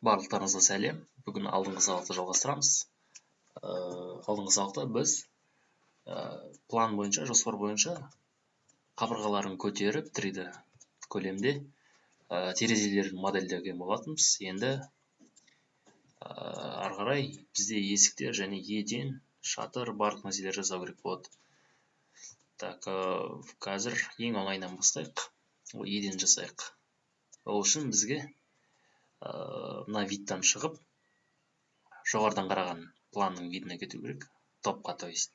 Барлықтарыңызға сәлем! Бүгін алдыңғы сабақты жалғастырамыз. Алдыңғы сабақта біз план бойынша, жоспар бойынша қабырғаларын көтеріп, 3D көлемде терезелерін модельдеген болатынбыз. Енді ары қарай бізде есіктер және еден, шатыр, барлық нәрселер жасау керек болады. Так, қазір ең оңайынан бастайық, ол еден жасайық. Ол үшін бізге мына видтан шығып, жоғарыдан қараған планның видіне кету керек, топқа, то есть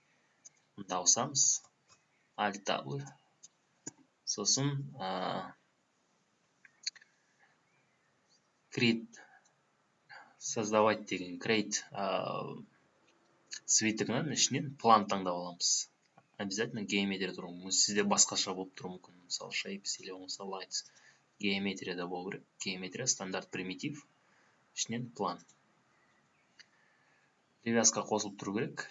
мында ауысамыз, Alt W, сосын create, создавать деген create свитогынан ішінен план таңдап аламыз. Обязательно геометрия тұруы мүмкін, сізде басқаша болып тұруы мүмкін, мысалы, shapes или болмаса lights. Геометрияда болу керек, геометрия, стандарт примитив, ішінен план. Привязка қосылып тұру керек.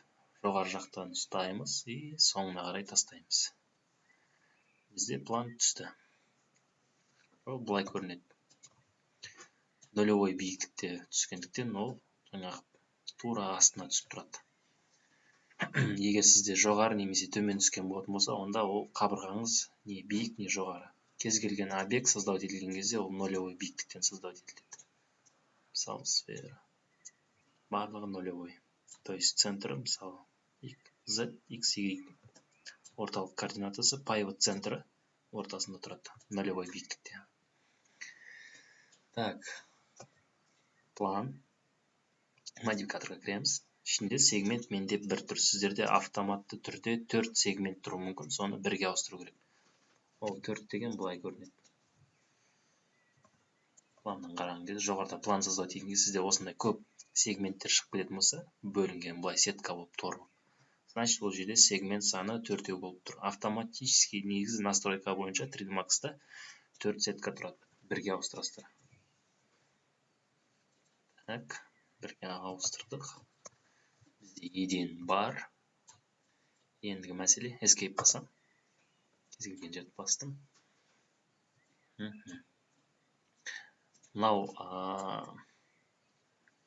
Жоғары жақтан ұстаймыз и соңына қарай тастаймыз. Бізде план түсті, ол былай көрінеді. Нулевой биіктікте түскендіктен, ол жаңағы тура астына түсіп тұрады. Егер сізде жоғары немесе төмен түскен болатын болса, онда ол қабырғаңыз не биік, не жоғары. Кез келген объект создавать етілген кезде, ол нулевой биіктіктен создавать етіледі. Мысалы, сфера, барлығы нулевой, то есть центрі, мысалы, z, x, y орталық координатасы, pivot центрі ортасында тұрады, нулевой биіктікте. Так, план, модификаторға кіреміз. Ішінде сегмент менде бір тұр, сіздерде автоматты түрде төрт сегмент тұруы мүмкін. Соны бірге ауыстыру керек. Ол төрт деген былай көрінеді. Планнан қараған кезде, жоғарыда план создавать деген кезде, сізде осындай көп сегменттер шығып кететін болса, бөлінген былай сетка болып, тор болып, значит, ол жерде сегмент саны төртеу болып тұр автоматически. Негізі настройка бойынша 3D Max-та төрт сетка тұрады. Бірге ауыстырасыздар. Так, бірге ауыстырдық, бізде еден бар. Ендігі мәселе, Escape басамын, кез келген жерді бастым. Мынау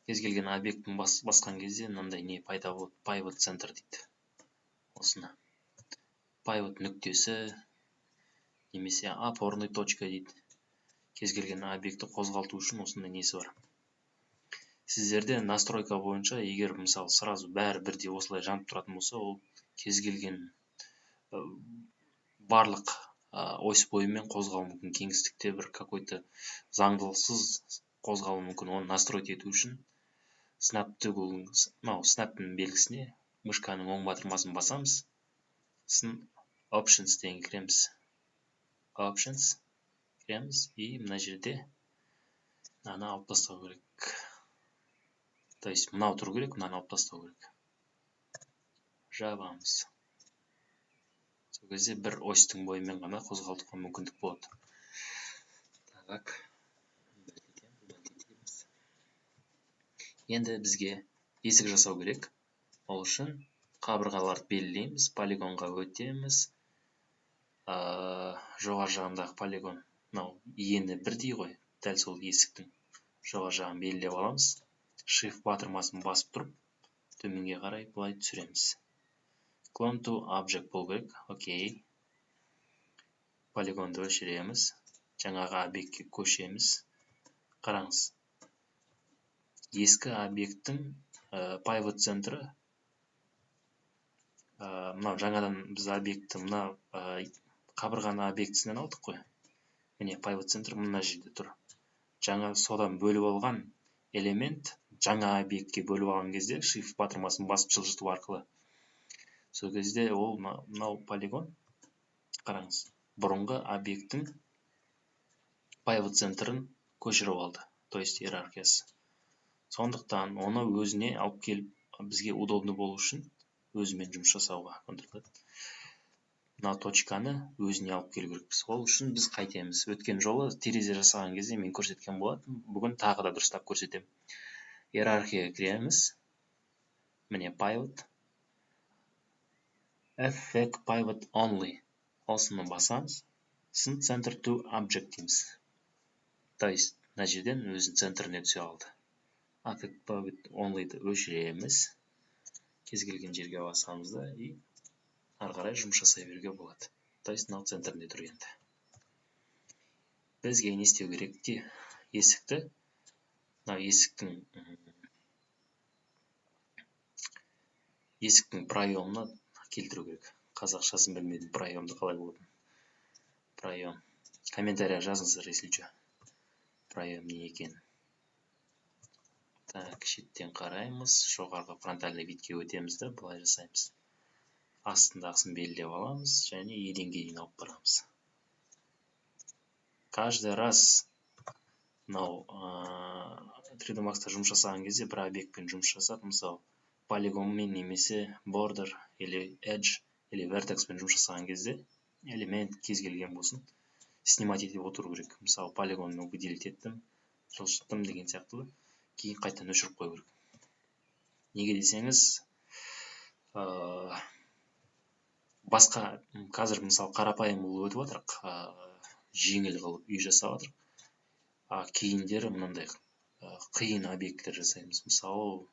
кез келген объектін басқан кезде мынандай не пайда болады, pivot центр дейді. Осыны pivot нүктесі немесе опорный точка дейді. Кез келген объектті қозғалту үшін осындай несі бар. Сіздерде настройка бойынша, егер, мысалы, сразу бәрі бірдей осылай жанып тұратын болса, ол кез келген барлық ось бойымен қозғалуы мүмкін, кеңістікте бір какой-то заңдылықсыз қозғалуы мүмкін. Оны настроить ету үшін snap to, мынау snap-тың белгісіне мышканың оң батырмасын басамыз, сосын Options деген кіреміз, Options кіреміз и мына жерде мынаны алып тастау керек, то есть мынау тұру керек, мынаны алып тастау керек. Жабамыз. Сол кезде бір осьтің бойымен ғана қозғалтуға мүмкіндік болады. Так, енді бізге есік жасау керек. Ол үшін қабырғаларды белгілейміз, полигонға өтеміз. Жоғары жағындағы полигон, мынау ені бірдей ғой, дәл сол есіктің жоғары жағын белгілеп аламыз. Shift батырмасын басып тұрып, төменге қарай былай түсіреміз. Clone to object болу керек. Окей, полигонды өшіреміз, жаңағы объектке көшеміз. Қараңыз, ескі объекттің pivot центрі мынау. Жаңадан біз объектті мына қабырғаны объектісінен алдық қой. Міне, pivot центр мына жерде тұр. Жаңа содан бөліп алған элемент жаңа объектке бөліп алған кезде, Shift батырмасын басып жылжыту арқылы, сол кезде ол мынау полигон, қараңыз, бұрынғы объекттің pivot центрін көшіріп алды, то есть иерархиясы. Сондықтан оны өзіне алып келіп, бізге удобно болу үшін өзімен жұмыс жасауға, мына точканы өзіне алып келу керекпіз. Ол үшін біз қайтеміз? Өткен жолы терезе жасаған кезде мен көрсеткен болатынмын, бүгін тағы да дұрыстап көрсетемін. Иерархияға кіреміз. Міне, pivot, affect pivot only, осыны басамыз, сосын center to object дейміз, то есть Мына жерден өзінің центріне түсе алды. Affect Pivot Only'ды өшіреміз. Кез келген жерге басамыз да и ары қарай жұмыс жасай беруге болады. То есть мынау центрінде тұр енді. Бізге не істеу керек те? Есікті, мынау есіктің проемына келтіру керек. Қазақшасын білмедім, проемды қалай болатын. Проем. Комментария жазыңыздар, если что. Проем не екен. Так, шеттен қараймыз, жоғарғы фронтальный видке өтеміз да, былай жасаймыз. Астындағысын белгілеп аламыз және еденге дейін алып барамыз. Каждый раз мынау 3D Max'та жұмыс жасаған кезде бір объектпен жұмыс жасап, мысалы, полигонмен немесе border или edge или vertexпен жұмыс жасаған кезде элемент кез келген болсын снимать етіп отыру керек. Мысалы, полигонмен выделить еттім, жылжыттым деген сияқты, кейін қайтадан өшіріп қою керек. Неге десеңіз, басқа қазір мысалы қарапайым қылып өтіп жатырық, жеңіл қылып үй жасап жатырық. А кейіндері мынандай қиын объекттер жасаймыз. Мысалы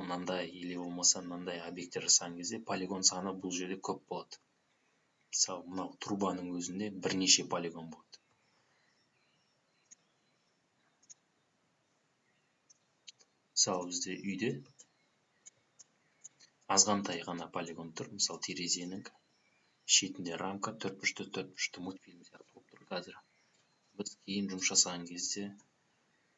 мынандай или болмаса мынандай объекттер жасаған кезде полигон саны бұл жерде көп болады. Мысалы, мынау трубаның өзінде бірнеше полигон болады. Мысалы, бізде үйде азғантай ғана полигон тұр. Мысалы, терезенің шетінде рамка төртбұрышты, төртбұрышты мультфильм сияқты болып тұр қазір. Біз кейін жұмыс жасаған кезде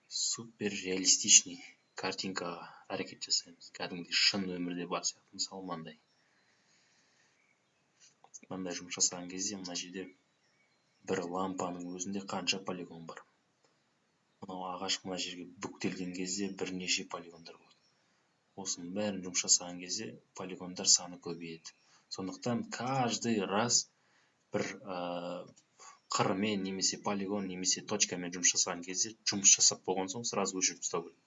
супер реалистичный картинкаға әрекет жасаймыз. Кәдімгідей шын өмірде бар сияқты. Мысалы, мынандай. Мынандай жұмыс жасаған кезде мына жерде бір лампаның өзінде қанша полигон бар. Мынау ағаш мына жерге бүктелген кезде бірнеше полигондар болады. Осының бәрін жұмыс жасаған кезде полигондар саны көбейеді. Сондықтан каждый раз бір қырмен немесе полигон немесе точкамен жұмыс жасаған кезде жұмыс жасап болған соң сразу өшіріп тастау керек.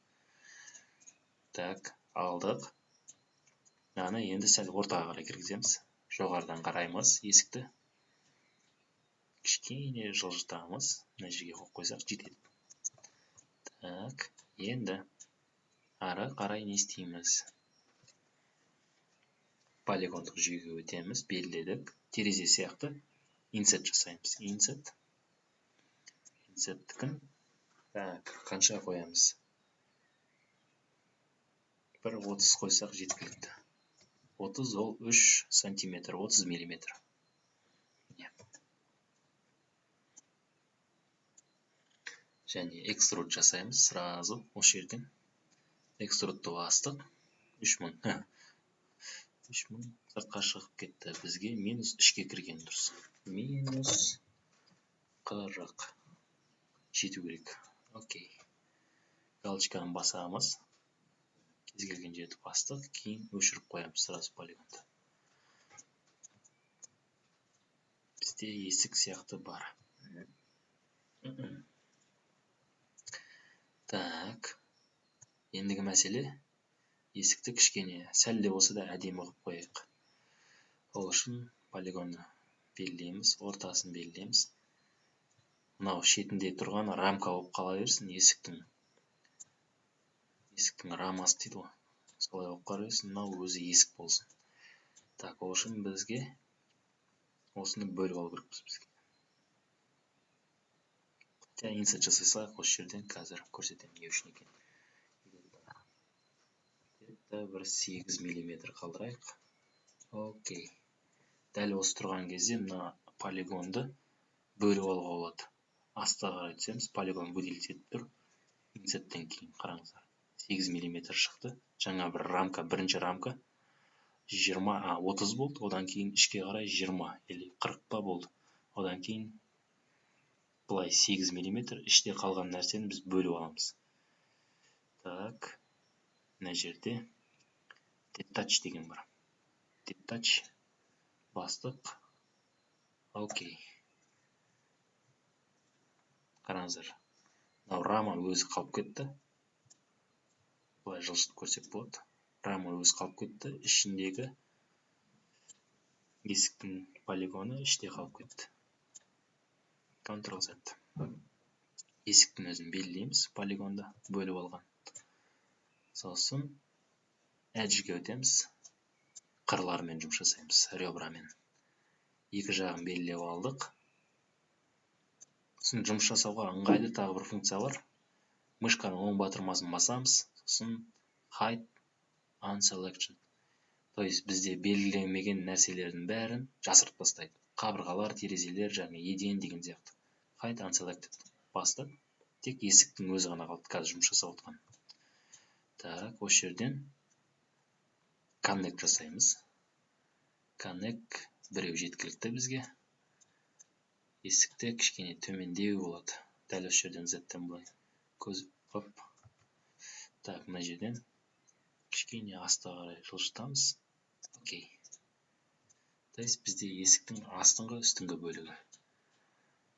Так, алдық. Мынаны енді сәл ортаға қарай кіргіземіз. Жоғарыдан қараймыз есікті. Кішкене жылжытамыз. Мына жерге қойып қойсақ жетеді. Так, енді ары қарай не істейміз? Полигондық жүйеге өтеміз, белгіледік. Терезе сияқты инсет жасаймыз. Инсет. Инсеттікін. Так, қанша қоямыз? Бір 30 қойсақ жеткілікті. 30 ол 3 сантиметр, 30 миллиметр. Және экструд жасаймыз сразу осы жерден. Экструдты бастық. 3000. 3000 сыртқа шығып кетті. Бізге минус ішке кірген дұрыс. Минус 40 жету керек. Окей. Галочканы басамыз. Кез келген жерді бастық, кейін өшіріп қоямыз сразу полигонды. Бізде есік сияқты бар. Так, ендігі мәселе есікті кішкене сәл де болса да әдемі қылып қояйық. Ол үшін полигонды белгілейміз, ортасын белгілейміз. Мынау шетінде тұрған рамка болып қала берсін, есіктің рамасы дейді ғой. Солай болып қала берсін, мынау өзі есік болсын. Так, ол үшін бізге осыны бөліп алу керекпіз бізге. Хотя инсет жасай салайық осы жерден, қазір көрсетемін не үшін екенін. Где-то бір 8 миллиметр қалдырайық. Окей. Дәл осы тұрған кезде мына полигонды бөліп алуға болады. Астыға қарай түсеміз, полигон выделить етіп тұр. Инсеттен кейін қараңыздар. 8 миллиметр шықты. Жаңа бір рамка, бірінші рамка 30 болды. Одан кейін ішке қарай 20 или 40 па болды. Одан кейін былай 8 миллиметр іште қалған нәрсені біз бөліп аламыз. Так, мына жерде detach деген бар. Detach бастық. Окей. Қараңыздар. Мынау рама өзі қалып кетті. Былай жылжытып көрсек болады. Рама өзі қалып кетті. Ішіндегі есіктің полигоны іште қалып кетті. Ctrl Z. Есіктің өзін белгілейміз, полигонды бөліп алған. Сосын edge-ге өтеміз. Қырлармен жұмыс жасаймыз, ребрамен. Екі жағын белгілеп алдық. Сосын жұмыс жасауға ыңғайлы тағы бір функция бар. Мышканың оң батырмасын басамыз, сосын hide unselected. То есть бізде белгіленмеген нәрселердің бәрін жасырып тастайды. Қабырғалар, терезелер, және еден деген сияқты. Hide unselected бастық. Тек есіктің өзі ғана қалды қазір жұмыс жасап отқан. Так, осы жерден connect жасаймыз. Connect біреу жеткілікті бізге. Есікте кішкене төмендеу болады. Дәл осы жерден Z-тен былай көз, оп. Так, мына жерден кішкене астыға қарай жылжытамыз. Окей. То есть бізде есіктің астыңғы, үстіңгі бөлігі.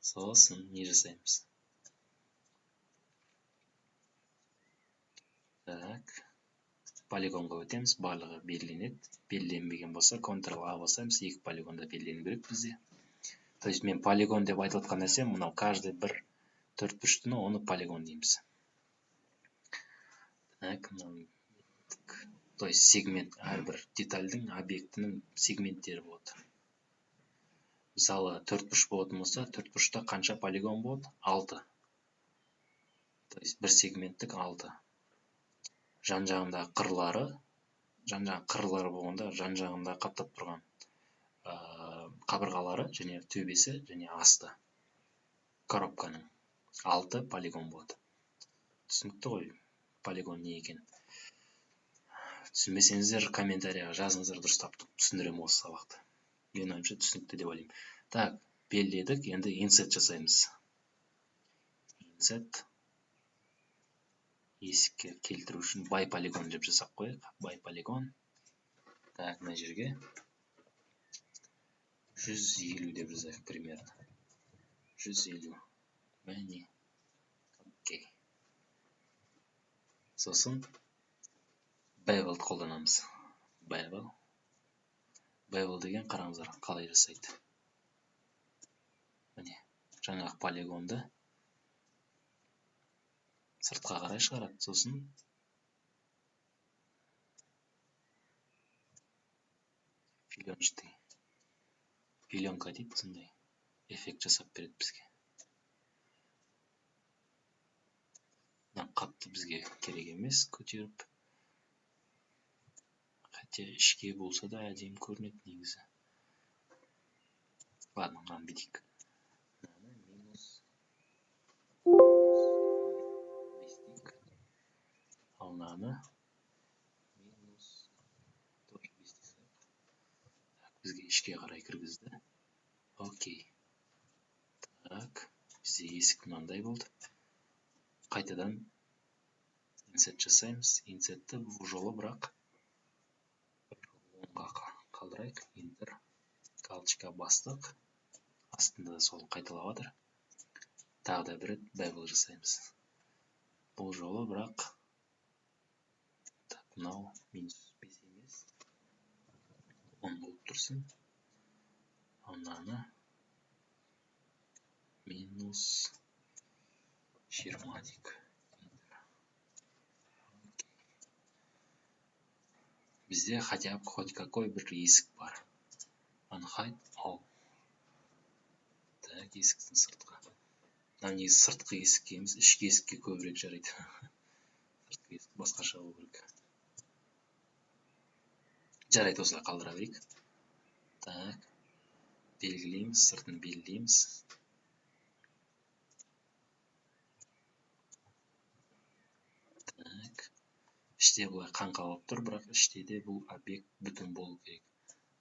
Сосын не жасаймыз? Так, полигонға өтеміз, барлығы белгіленеді. Белгіленбеген болса, Ctrl-A басамыз, екі полигонда белгілену керек бізде. То есть мен полигон деп айтып отқан нәрсем мынау каждый бір төртбұрыштыны, оны полигон дейміз. Так, мынау, то есть сегмент, әрбір детальдің, объектінің сегменттері болады. Мысалы, төртбұрыш болатын болса, төртбұрышта қанша полигон болады? 6. То есть бір сегменттік 6. Жан жағындағы қырлары, жан жағы қырлары болғанда жан жағында қаптап тұрған қабырғалары және төбесі және асты коробканың 6 полигон болады. Түсінікті ғой полигон не екен. Түсінбесеңіздер комментарияға жазыңыздар, дұрыстап түсіндіремін осы сабақты. Менің ойымша түсінікті деп ойлаймын. Так, белгіледік, енді insert жасаймыз. Insert есікке келтіру үшін by polygon деп жасап қояйық. By polygon. Так, мына жерге 150 деп жазайық примерно. 150. Міне. Окей. Сосын bevel қолданамыз. Bevel. Bevel деген қараңыздар қалай жасайды. Міне, жаңағы полигонды сыртқа қарай шығарады, сосын филенчатый, филенка дейді, сондай эффект жасап береді бізге. Мына қатты бізге керек емес көтеріп, хотя ішке болса да әдемі көрінеді негізі. Ладно, мынаны бүйтейік. Мынаны минус 0,5 дейік. Ал мынаны минус тоже 5 дей салайық. Так, бізге ішке қарай кіргізді. Окей. Так, бізде есік мынандай болды. Қайтадан insert жасаймыз. Insertті бұл жолы бірақ оңға қалдырайық. Enter. Галочка бастық. Астында да сол қайталап жатыр. Тағы да бір рет bevel жасаймыз. Бұл жолы бірақ так, мынау минус 5 емес, 10 болып тұрсын. Ал мынаны минус 20 дейік. Бізде хотя бы хоть какой бір есік бар. Unhide all. Так, есіктің сыртқы. Мынау негізі сыртқы есікке емес, ішкі есікке көбірек жарайды. Сыртқы есік басқаша болу керек. Жарайды, осылай қалдыра берейік. Так, белгілейміз, сыртын белгілейміз. Так, іште былай қаңқа болып тұр, бірақ іште де бұл объект бүтін болу керек.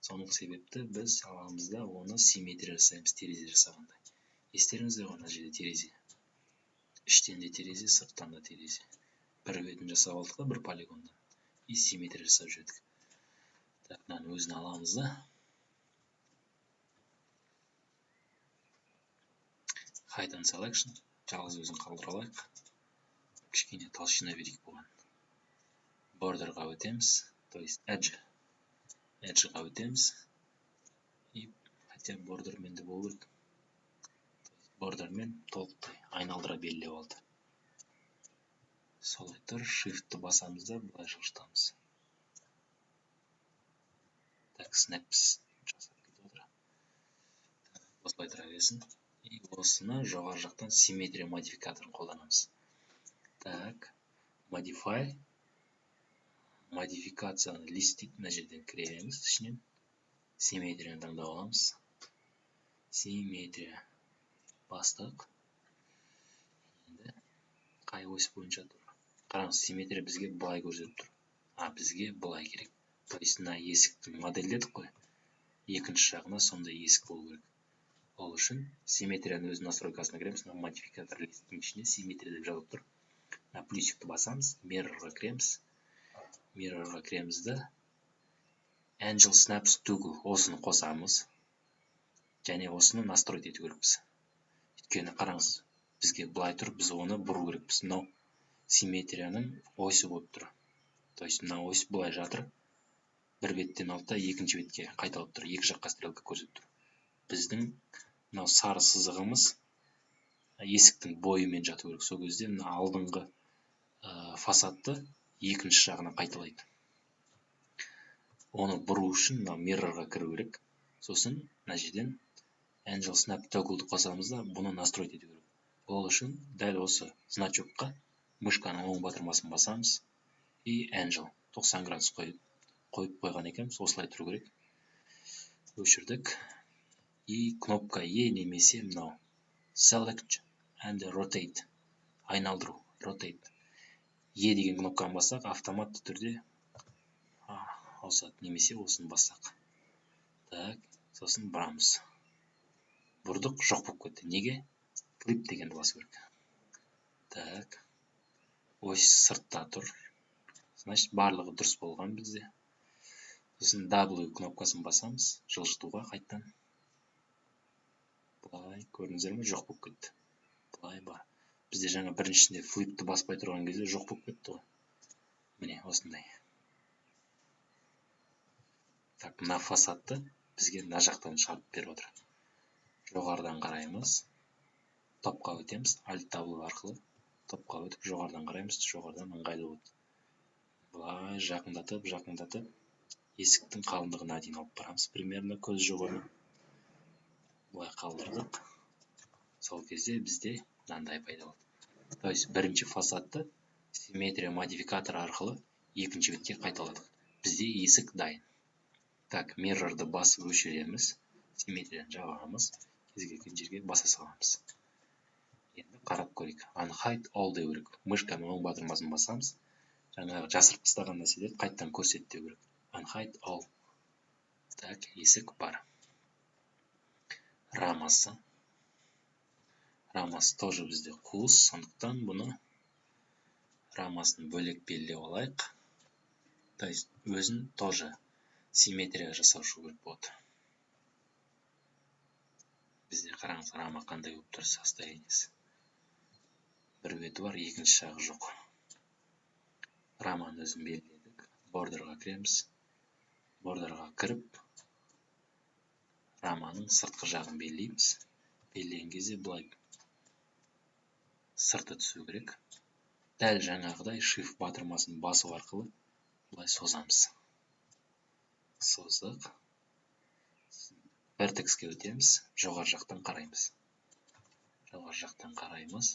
Соның себепті біз аламыз да оны симметрия жасаймыз, терезе жасағандай. Естеріңізде ғой, мына жерде терезе. Іштен де терезе, сырттан да терезе. Бір бетін жасап алдық та, бір полигондан. И симметрия жасап жібердік. Так, мынаны өзін аламыз да. Hide and selection. Жалғыз өзін қалдыра алайық. Кішкене толщина берейік бұған. Borderға өтеміз, то есть edge. Edge'ға өтеміз. И хотя borderмен де болу керек. Borderмен толықтай айналдыра белгілеп алды. Солай тұр, Shift-ті басамыз да былай жылжытамыз. Так, snaps жасап кетіп отыр. Осылай тұра берсін. И осыны жоғары жақтан симметрия модификаторын қолданамыз. Так, modify, модификацияны list дейді, мына жерден кіреміз, ішінен симметрияны таңдап аламыз. Симметрия бастық. Енді қай ось бойынша тұр? Қараңыз, симметрия бізге былай көрсетіп тұр. А бізге былай керек. То есть мына есікті модельдедік қой. Екінші жағына сондай есік болу керек. Ол үшін симметрияның өз настройкасына кіреміз. Мына модификатор листтің ішінде симметрия деп жазылып тұр. Мына плюсикті басамыз, mirrorға кіреміз. Mirrorға кіреміз да Angle Snaps Toggle осыны қосамыз. Және осыны настроить ету керекпіз. Өйткені қараңыз, бізге былай тұр, біз оны бұру керекпіз. Мынау симметрияның осі болып тұр. То есть мына ось былай жатыр. Бір беттен алды да екінші бетке қайталап тұр. Екі жаққа стрелка көрсетіп тұр. Біздің мынау сары сызығымыз есіктің бойымен жату керек. Сол кезде мына алдыңғы фасадты екінші жағына қайталайды. Оны бұру үшін мына mirrorға кіру керек. Сосын мына жерден Angle Snap Toggle-ды қосамыз да бұны настроить ету керек. Ол үшін дәл осы значокқа мышканың оң батырмасын басамыз и Angle 90 градус қойып қойған екенбіз, осылай тұру керек. Өшірдік. И кнопка E немесе мынау Select and Rotate, айналдыру, Rotate. E деген кнопканы бассақ, автоматты түрде ауысады, немесе осыны бассақ. Так, сосын бұрамыз. Бұрдық, жоқ болып кетті. Неге? Flip дегенді басу керек. Так, ось сыртта тұр. Значит, барлығы дұрыс болған бізде. Сосын W кнопкасын басамыз, жылжытуға қайттан. Былай, көрдіңіздер ме, жоқ болып кетті. Былай бар. Бізде жаңа біріншісінде флипті баспай тұрған кезде жоқ болып кетті ғой. Міне, осындай. Так, мына фасадты бізге мына жақтан шығарып беріп отыр. Жоғарыдан қараймыз. Топқа өтеміз, Alt W арқылы топқа өтіп жоғарыдан қараймыз, жоғарыдан ыңғайлы болады. Былай жақындатып, жақындатып есіктің қалыңдығына дейін алып барамыз, примерно көз жоғары. Былай қалдырдық. Сол кезде бізде мынандай пайда болды. То есть бірінші фасадты симметрия модификаторы арқылы екінші бетке қайталадық. Бізде есік дайын. Так, mirrorды басып өшіреміз, симметрияны жабамыз, кез келген жерге баса саламыз. Енді қарап көрейік. Unhide all деу керек. Мышканың оң батырмасын басамыз. Жаңағы жасырып тастаған нәрселерді қайтадан көрсет деу керек. Unhide all. Так, есік бар. Рамасы. Рамасы тоже бізде қуыс, сондықтан бұны рамасын бөлек белгілеп алайық. То есть өзін тоже симметрия жасаушы керек болады. Бізде қараңыз, рама қандай болып тұр состояниесі. Бір беті бар, екінші жағы жоқ. Раманы өзін белгіледік. Бордерға кіреміз. Бордерға кіріп, раманың сыртқы жағын белгілейміз. Белгілеген кезде былай сырты түсу керек. Дәл жаңағыдай Shift батырмасын басу арқылы былай созамыз. Создық. Vertexке өтеміз, жоғары жақтан қараймыз. Жоғары жақтан қараймыз.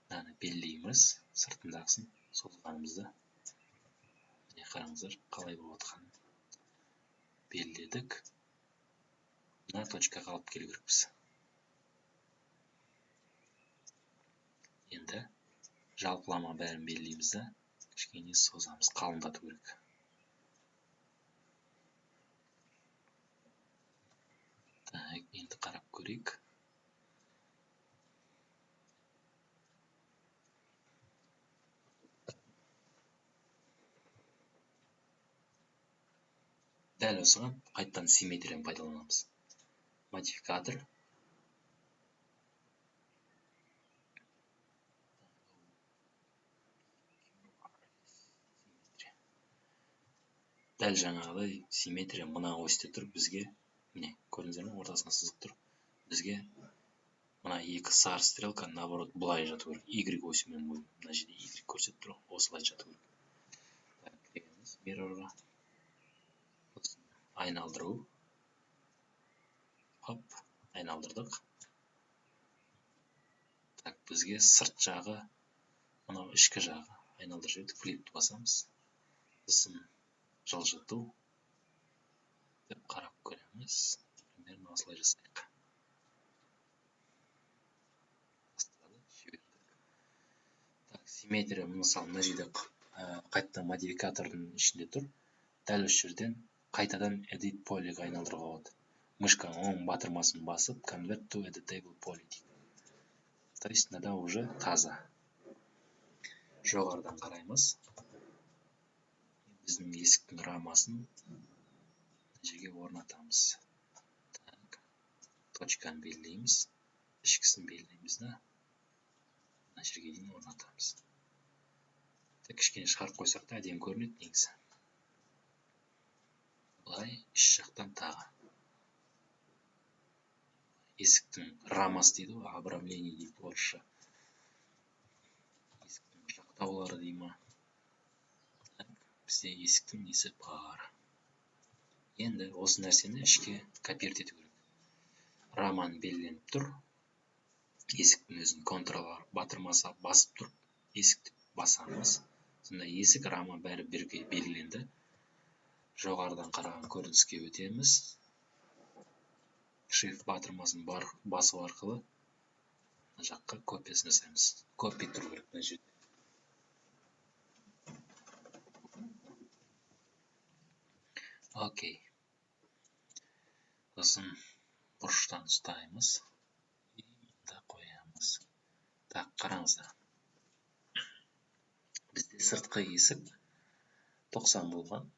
Мынаны белгілейміз, сыртындағысын созғанымызды. Міне қараңыздар, қалай болып жатқанын белгіледік. Мына точкаға алып келу керекпіз. Енді жалпылама бәрін белгілейміз да, кішкене созамыз, қалыңдату керек. Так, енді қарап көрейік. Дәл осыған қайтадан симметрияны пайдаланамыз. Модификатор. Дәл жаңағыдай симметрия мына осьте тұр бізге. Міне, көрдіңіздер ме, ортасына сызық тұр. Бізге Мына екі сары стрелка наоборот былай жату керек, Y осімен. Мына жерде Y көрсетіп тұр ғой, осылай жату керек. Так, кіреміз mirrorға, сосын айналдыру. Хоп, айналдырдық. Так, бізге сырт жағы, мынау ішкі жағы, айналдырып жібердік. Flip-ті басамыз, сосын жылжыту деп қарап көреміз. Примерно осылай жасайық. Жібердік. Так, симметрия, мысалы, мына жерде қайтадан модификатордың ішінде тұр. Дәл осы жерден қайтадан edit polyға айналдыруға болады. Мышканың оң батырмасын басып, convert to editable poly дейді. То есть мынада уже таза. Жоғарыдан қараймыз. Біздің есіктің рамасын мына жерге орнатамыз. Так, точканы белгілейміз, ішкісін белгілейміз да, мына жерге дейін орнатамыз. Так, кішкене шығарып қойсақ та әдемі көрінеді негізі. Былай іш жақтан тағы есіктің рамасы дейді ғой, обрамление дейді орысша, есіктің жақтаулары дей ма. Так, бізде есіктің несі бар. Енді осы нәрсені ішке копировать ету керек. Раманы белгіленіп тұр. Есіктің өзін Ctrl батырмасы басып тұрып есікті басамыз. Сонда есік, рама бәрі бірге белгіленді. Жоғарыдан қараған көрініске өтеміз. Shift батырмасын басу арқылы мына жаққа копиясын жасаймыз. Copy тұру керек мына жерде. Окей. Сосын бұрыштан ұстаймыз и мында қоямыз. Так, қараңыздар. Бізде сыртқы есік 90 болған,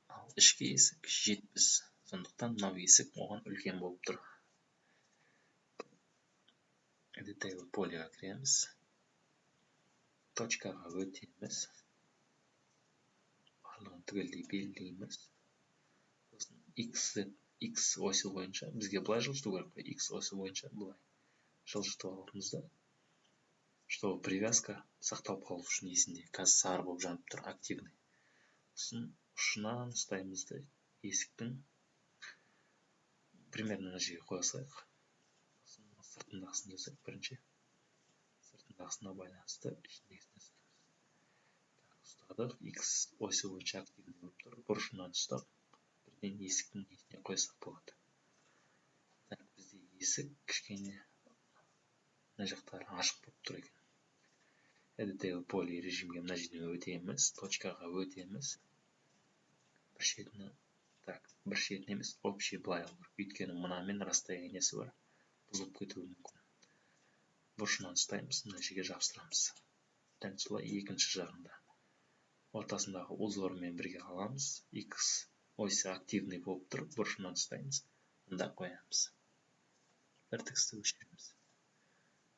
ал ішкі есік 70. Сондықтан мынау есік оған үлкен болып тұр. Editable polyға кіреміз. Точкаға өтеміз. Барлығын түгелдей белгілейміз. Сосын X, Z, X осі бойынша бізге былай жылжыту керек қой. X осі бойынша былай жылжытып аламыз да, чтобы привязка сақталып қалу үшін есінде. Қазір сары болып жанып тұр, активный. Сосын ұшынан ұстаймыз да, есіктің примерно мына жерге қоя салайық. Сосын сыртындағысын жасайық бірінші. Сыртындағысына байланысты ішіндегісін жасаймыз. Так, ұстадық. X осі бойынша активный болып тұр. Бұрышынан ұстап, бірден есіктің несіне қойсақ болады. Так, бізде есік кішкене мына жақтары ашық болып тұр екен. Editable poly режимге мына жерден өтеміз, точкаға өтеміз. Бір шетіні, так, бір шетін емес, общий былай алу керек. Өйткені мынамен расстояниесі бар, бұзылып кетуі мүмкін. Бұрышынан ұстаймыз, мына жерге жабыстырамыз. Дәл солай екінші жағында. Ортасындағы узормен бірге аламыз. X осі активный болып тұр, бұрышынан ұстаймыз, мында қоямыз. Вертексті өшіреміз.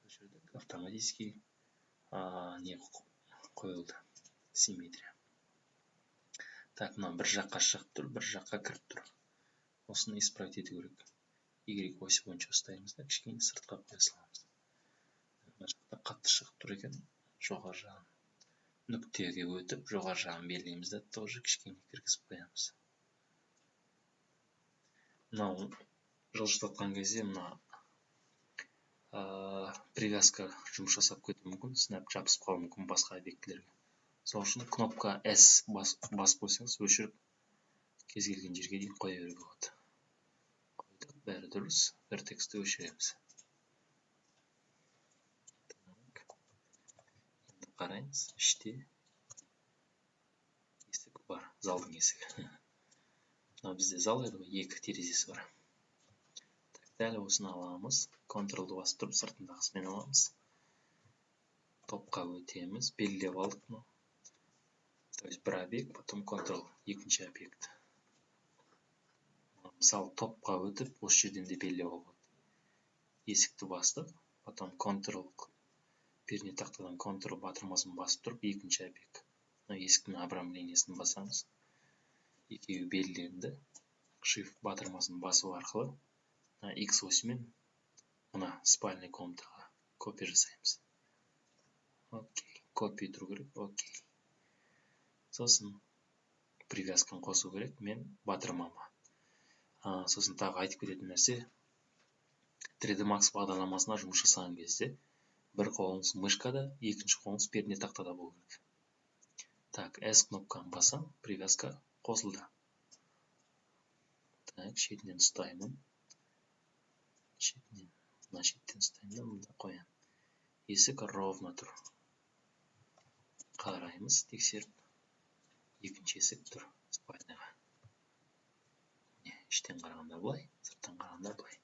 Өшірдік, автоматически не қойылды, симметрия. Так, мынау бір жаққа шығып тұр, бір жаққа кіріп тұр. Осыны исправить ету керек. Y осі бойынша ұстаймыз да, кішкене сыртқа қоя саламыз. Мына жақта қатты шығып тұр екен, жоғары жағын нүктеге өтіп, жоғары жағын белгілейміз да, тоже кішкене кіргізіп қоямыз. Мынау жылжытқан кезде мына привязка жұмыс жасап кетуі мүмкін, снап жабысып қалуы мүмкін басқа объектілерге. Сол үшін кнопка S басып қойсаңыз, өшіріп кез келген жерге дейін қоя беруге болады. Қойдық, бәрі дұрыс. Вертексті өшіреміз. Так. Енді қараймыз, іште есік бар, залдың есігі. Мынау бізде зал еді ғой, екі терезесі бар. Так, дәл осыны аламыз. Ctrl-ды басып тұрып сыртындағысымен аламыз. Топқа өтеміз, белгілеп алдық мынау. То есть бір объект, потом Ctrl, екінші объект. Мысалы, топқа өтіп, осы жерден де белгілеп алуға болады. Есікті бастық, потом Ctrl, пернетақтадан Ctrl батырмасын басып тұрып, екінші объект. Мына есіктің обрамлениесін басамыз. Екеуі белгіленді. Shift батырмасын басу арқылы мына X осімен Мына спальный комнатаға копия жасаймыз. Окей, копия тұру керек, окей. Сосын привязканы қосу керек, мен батырмама. Сосын тағы айтып кететін нәрсе, 3D Max бағдарламасына жұмыс жасаған кезде бір қолыңыз мышкада, екінші қолыңыз пернетақтада болу керек. Так, S кнопканы басам, привязка қосылды. Так, шетінен ұстаймын. Шетінен, мына шеттен ұстаймын да мында қоямын. Есік ровно тұр. Қараймыз, тексеріп. Екінші есік тұр спальныйға. Міне, іштен қарағанда былай, сырттан қарағанда былай.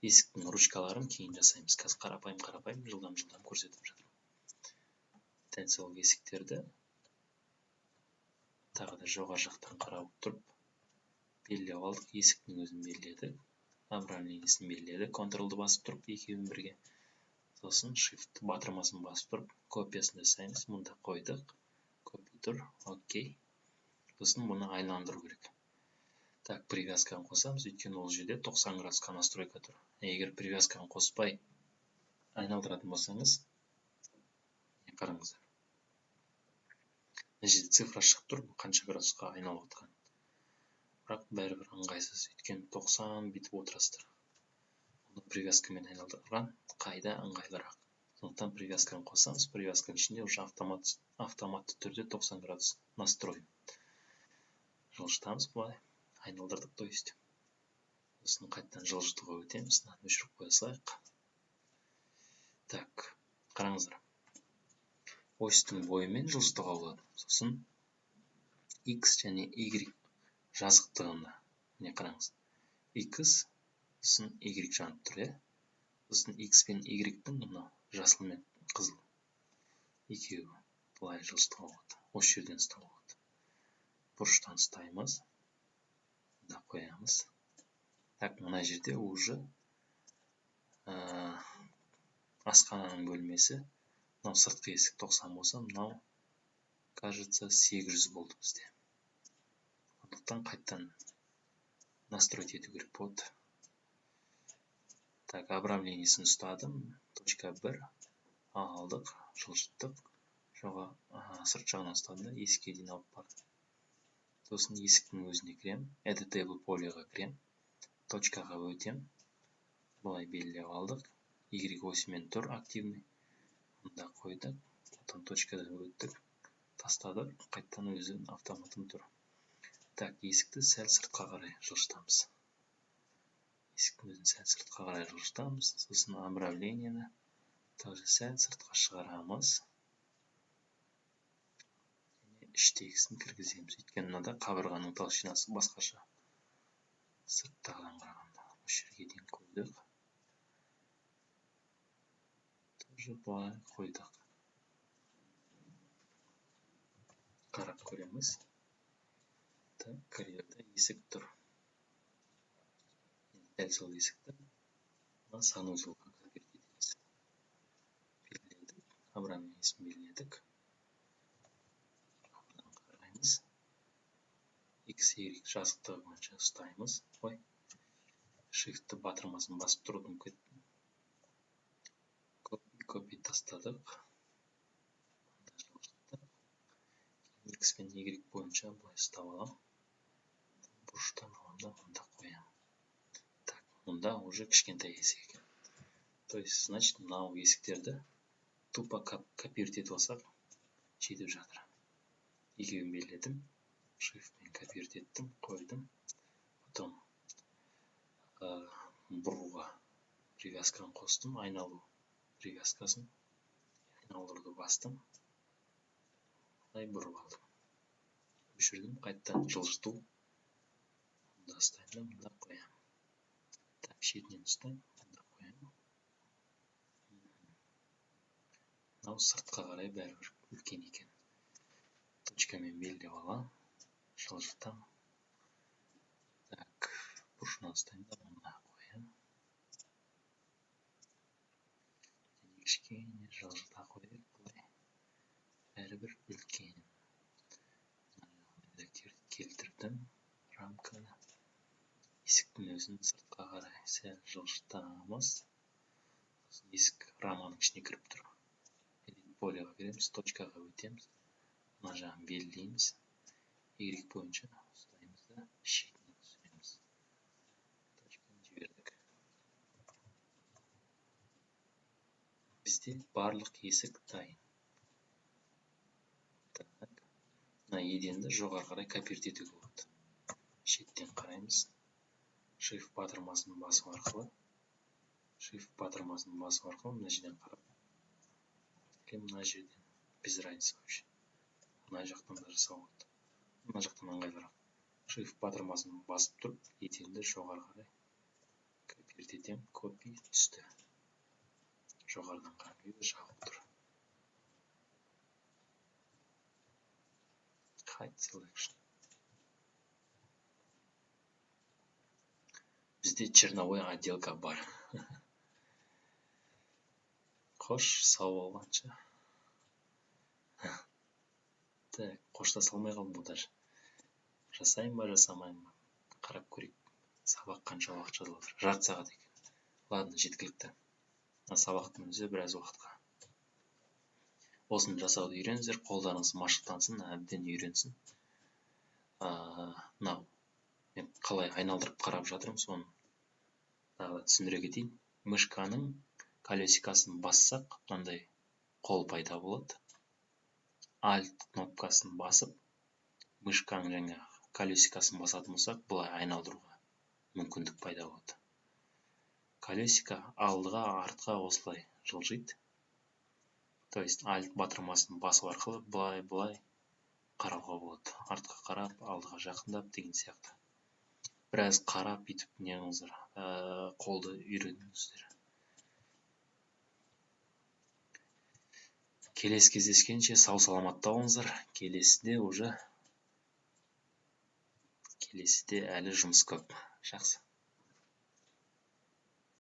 Есіктің ручкаларын кейін жасаймыз. Қазір қарапайым жылдам-жылдам көрсетіп жатырмын. Дәл сол есіктерді тағы да жоғары жақтан қарап тұрып белгілеп алдық. Есіктің өзін белгіледік, обрамлениесін белгіледік, Ctrl-ды басып тұрып екеуін бірге. Сосын Shift батырмасын басып тұрып копиясын жасаймыз. Мұнда қойдық. Копия тұр, окей. Сосын бұны айландыру керек. Так, привязканы қосамыз, өйткені ол жерде 90 градусқа настройка тұр. Егер привязканы қоспай айналдыратын болсаңыз, қараңыздар. Мына жерде цифра шығып тұр, қанша градусқа айналып отқан. Бірақ бәрібір ыңғайсыз, өйткені 90 бүйтіп отырасыздар. Оны привязкамен айналдырған қайда ыңғайлырақ. Сондықтан привязканы қосамыз, привязканың ішінде уже автоматты түрде 90 градус настроен. Жылжытамыз былай, айналдырдық, то есть. Сосын қайтадан жылжытуға өтеміз, мынаны өшіріп қоя салайық. Так, қараңыздар. Осьтің бойымен жылжытуға болады. Сосын X және Y жазықтығында, міне қараңыз. X, сосын Y жанып тұр, иә? Сосын X пен Y-тің мынау жасыл мен қызыл екеуі былай жылжытуға болады. Осы жерден ұстауға болады. Бұрыштан ұстаймыз. Мында қоямыз. Так, мына жерде уже асхананың бөлмесі. Мынау сыртқы есік 90 болса, мынау, кажется, 800 болды бізде. Сондықтан қайтадан настроить ету керек болады. Так, обрамлениесін ұстадым. Точка 1 алдық, жылжыттық. Жоға, сырт жағынан ұстадым да есікке дейін алып бардым. Сосын есіктің өзіне кірем, Editable Polyға кірем, точкаға өтем. Былай белгілеп алдық. Y осімен тұр активный. Мында қойдық. Потом точкадан өттік, тастадық, қайтадан өзі автоматом тұр. Так, есікті сәл сыртқа қарай жылжытамыз. Есіктің өзін сәл сыртқа қарай жылжытамыз. Сосын обрамлениені тоже сәл сыртқа шығарамыз. Және іштегісін кіргіземіз. Өйткені мынада қабырғаның толщинасы басқаша. Сырттағыдан қарағанда. Осы жерге дейін қойдық. Тоже былай қойдық. Қарап көреміз. Так, коридорда есік тұр. Дәл сол есікті мына санузелға копировать етеміз. Белгіледік, обрамлениесін белгіледік. Қараймыз. X, Y жазықтығы бойынша ұстаймыз. Ой, Shift батырмасын басып тұруды ұмытып кеттім. Копи тастадық. X пен Y бойынша былай ұстап аламын. Бұрыштан аламын да мында қоямын. Так, мұнда уже кішкентай есік екен. То есть, значит, мынау есіктерді тупо копировать етіп алсақ жетіп жатыр. Екеуін белгіледім. Shift-пен копировать еттім, қойдым. Потом бұруға привязканы қостым, айналу привязкасын айналдыруды бастым. Былай бұрып алдым. Өшірдім, қайтадан жылжыту. Мында ұстаймын да мында қоямын. Так, шетінен ұстаймын, мында қоямын. Мынау сыртқа қарай бәрібір үлкен екен. Точкамен белгілеп аламын, жылжытамын. Так, бұрышынан ұстаймын да мында қоямын. Және кішкене жылжыта қояйық былай. Бәрібір үлкен. Келтірдім рамканы. Есіктің өзін сыртқа қарай сәл жылжытамыз. Есік раманың ішіне кіріп тұр. Edit полеға кіреміз, точкаға өтеміз. Мына жағын белгілейміз. Y бойынша ұстаймыз да шетінен түсіреміз. Точканы жібердік. Бізде барлық есік дайын. Так. Мына еденді жоғары қарай копировать етуге болады. Шеттен қараймыз. Shift батырмасын басу арқылы, Shift батырмасын басу арқылы мына жерден қарап, или мына жерден, без разницы вообще. Мына жақтан да жасауға болады. Мына жақтан ыңғайлырақ. Shift батырмасын басып тұрып, еденді жоғары қарай копировать етемін. Копи түсті. Жоғарыдан қарап жабылып тұр. Hide selection. Бізде черновой отделка бар. Қош, сау болғанша. Так, қоштаса алмай қалдым ғой даже. Жасайын ба, жасамайын ба? Қарап көрейік. Сабақ қанша уақыт жазылып жатыр? Жарты сағат екен. Ладно, жеткілікті. Мына сабақтың өзі біраз уақытқа. Осыны жасауды үйреніңіздер, қолдарыңыз машықтансын, әбден үйренсін. Мынау мен қалай айналдырып қарап жатырмын, соны тағы да түсіндіре кетейін. Мышканың колесикасын бассақ, мынандай қол пайда болады. Alt кнопкасын басып, мышканың жаңа колесикасын басатын болсақ, былай айналдыруға мүмкіндік пайда болады. Колесика алдыға, артқа осылай жылжиды. То есть Alt батырмасын басу арқылы былай-былай қарауға болады. Артқа қарап, алдыға жақындап деген сияқты. Біраз қарап бүйтіп не қылыңыздар, қолды үйреніңіздер. Келесі кездескенше сау саламатта болыңыздар. Келесіде уже, келесіде әлі жұмыс көп. Жақсы.